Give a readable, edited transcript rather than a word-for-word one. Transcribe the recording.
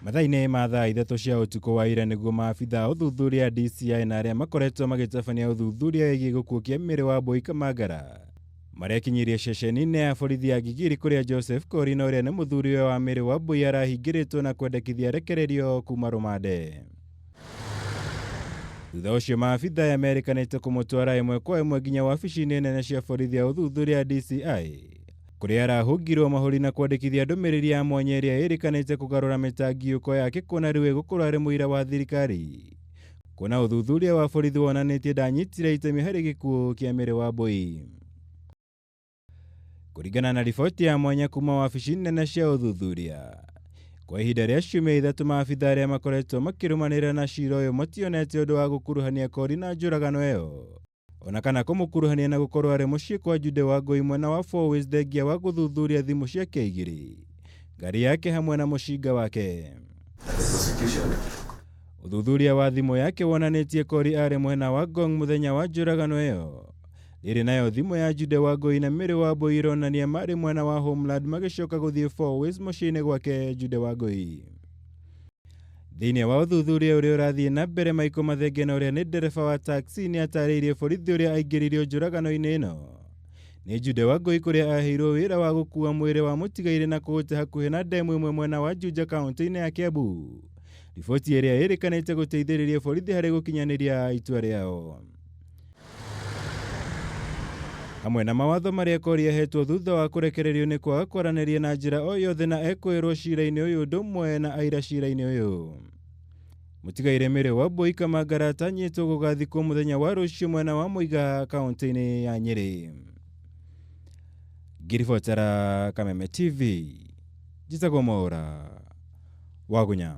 Mathaa-inĩ ma thaa 3 cia ũtukũ wa ira nĩguo maabitha a ũthuthuria a DCI na arĩa makoretwo magĩtabania ũthuthuria wĩgiĩ gĩkuũ kĩa Mary Wambui Kamangara marekinyirie ceceni-inĩ ya borithi ya Gigiri kũrĩa Joseph Korina ũrĩa nĩ mũthuriwe wa Mary Wambui arahingĩrĩtwo na kwendekithia arekererio kuma rũmande. Thutha ũcio maabitha aya merĩkanĩte kũmũtwara ĩmwe kwa ĩmwe nginya wabici-inĩ nene cia borithi ya ũthuthuria DCI kũrĩa arahũngirwo mahũri na kwandĩkithia ndũmĩrĩri ya mwanya ĩrĩa ĩrĩkanĩte kũgarũra mĩtangiũko yake kuona rĩu ĩgũkorwo arĩ mũira wa thirikari. Kuona ũthuthuria wa borithi wonanĩtie ndanyitire itemi harĩ gĩkuũ kĩa Mary Wambui. Kũringana na riboti ya mwanya kuma wabici nene cia ũthuthuria, kwa ihinda rĩa ciumia 3 maabitha arĩa makoretwo makĩrũmanĩrĩra na cira ũyũ mationete ũndũ wa gũkuruhania Kori na njũragano ĩyo ona kana kũmũkuruhania na gũkorwo arĩ mũciĩ kwa Jude Wangui mwena wa Fourways thengia wa gũthuthuria thimũ ciake 2, ngari yake hamwe na mũcinga wake. Ũthuthuria wa thimũ yake wonanĩtie Kori arĩ mwena wa Ngong mũthenya wa njũragano ĩyo. Rĩrĩ nayo thimũ ya Jude Wangui na Mary Wambui ironania marĩ mwena wa Homeland magĩcoka gũthiĩ Fourways mũciĩ-inĩ gwake Jude Wangui. Thĩinĩ wa ũthuthuria ũrĩa ũrathiĩ na mbere, Michael Mathenge na ũrĩa nĩ ndereba wa taxi nĩ atarĩirie borithi ũrĩa aingĩririo njũragano-inĩ ĩno. Nĩ Jude Wangui kũrĩa aheirwo wĩra wa gũkua mwĩrĩ wa mũtigairĩ na kũũte hakuhĩ na ndemu ĩmwe mwena wa Juja kaunti-inĩ ya Kiambu. Riboti ĩrĩa ĩrĩkanĩte gũteithĩrĩria borithi harĩ gũkinyanĩria itua rĩao. Hamwe na mawatho marĩa Kori ahetwo thutha wa kũrekererio nĩ kwaga kwaranĩria na njĩra o yothe na ekwĩrwo cira-inĩ ũyũ ũndũ ũmwe na aira cira-inĩ ũyũ. Mũtigairĩ Mary Wambui Kamangara atanyĩtwo gũgathikwo mũthenya wa rũciũ mwena wa Muiga kaunti-inĩ ya Nyĩrĩ. Ngĩribotera Kameme TV, njĩtagwo Mwaũra Wagunya.